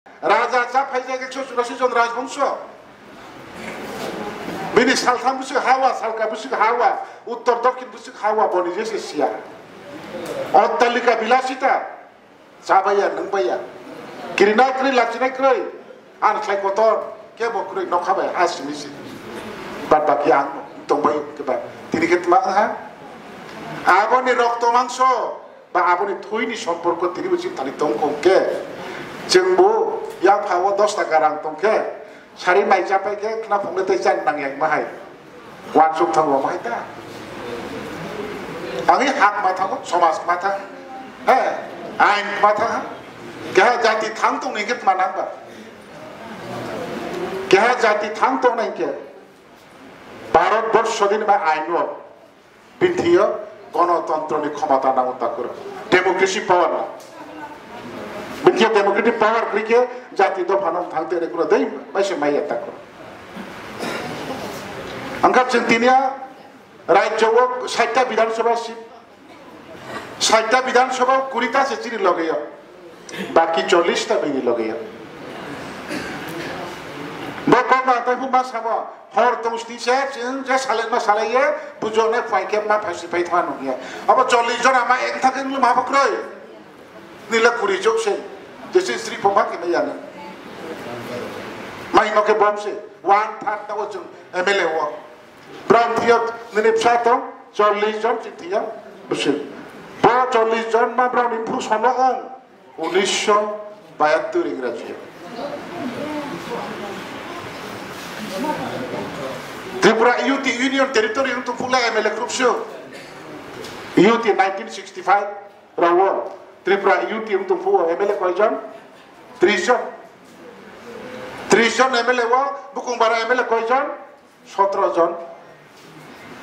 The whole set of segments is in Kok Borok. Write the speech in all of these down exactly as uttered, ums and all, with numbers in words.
Raja cha phaijak ekso churasi jon rajbongso. Bini saltham bwswk hawa, salka bwswk hawa, uttor dokhin bwswk hawa, boni jese siya. Ottalika bilasita, chabaiya, nwngbaiya. Kirinai kwrwi, lachinai kwrwi. Ani khlai kotor, kebo kwrwi, nokha bai, ha simi si. Bad baki ang tongbai, keba. Tini khe tma ha? Aboni rokto mangso, ba aboni thwini somporko tini bo chini thani tong kho khe, chwng bo yang pha o dos taka rang tong khe, sari mai cha pai khe khna phungle tei chan nang yang ma hai. Wansuk thango ma hai ta. Ang i hak ma thango, somaj ma tha. He, ain ma tha. Keha jati thang tong ni khe ma nang ba. Keha jati thang tong nai khe. Bharat borsho din ba ain o. Bini thwiyo gonotontro ni khomota nango takhoro. Democracy power na. Bini thwiyo democratic power kwrwi khe jati dopha no thang tere kuro dei maise maya takhoro. Angkha chwng tiniya rajyo o saita Bidhan Sabha seat, saita Bidhan Sabha kuri ta se chini loge yo. Baki chollish ta bini loge ya. Bo kok ma tai ma samo hor tong sti se chwng je salen ma salai ye pujo ne phai khe ma phasi phai thwa nung ya. Abo chollish jona ma ek thak nung ma bo kroi. Nila kuri jok se. Jesi sri pho ma khe ya ne. Mai no ke bom se. One third ta o chwng M L A o. Bram thiyok nini psa tong chollish jon chwng thiya. Bwswk. Bo chollish jon ma bram ni phuru sono ong. Unisho bayattur Ingraji. Tripura U T Union Territory wngtong phukla M L A khurupsio. U T nineteen sixty-five rawo Tripura U T wngtong phuo M L A koijon? Tris jon. Tris jon M L A o Bukungbara M L A koijon? Sotro jon.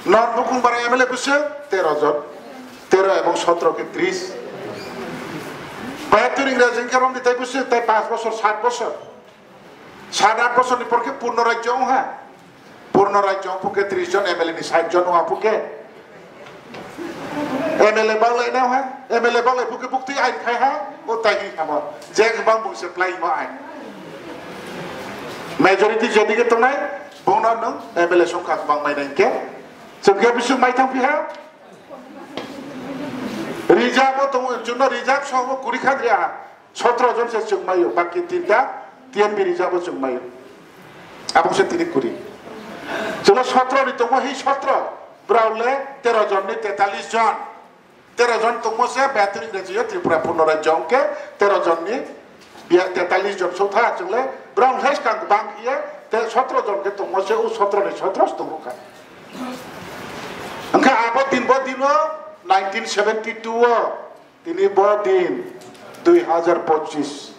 Non Bukungbara M L A bwswk tero jon. Tero ebong sotro khe tris. Bayattur Ingraji hwnkhe romdi tai bwswk tai panch bochor, sat bochor. Sat at bochor ni por khe purno rajyo wng ha. Purno rajyo wng phuke tris jon M L A ni sait jon wng phuke. M L A bang lai nai ha. M L A bang lai phuke buktwi ain khai ha. O tai hi hamo. Je bang bung se plai mo ain. Majority jedige tongnai, bongno nung M L A songkha bang mai nai ke. Chwng khe bising mai thang phi ha. Reserve o tongo, chwngno reserve song o kuri khan ria ha. Sotro jon se chwng maio, baki tinta T N B reserve o chwng maio. Abong se tini kuri. Chwngno sotro ni tongo hi sotro. Brao le tero jon ni tetalis jon. Tero jon tongmo se Beaturi Ingraji o Tripura purno rajyo hwnkhe tero jon ni biya tetalis jon sotha chwng le brao hwnkhe skang bang hiye te sotro jon khe tongmo se o sotro ni sotro se tongo kha. Hwnkhe abo din bo dino nineteen seventy two o tini bo din dui hazar pochis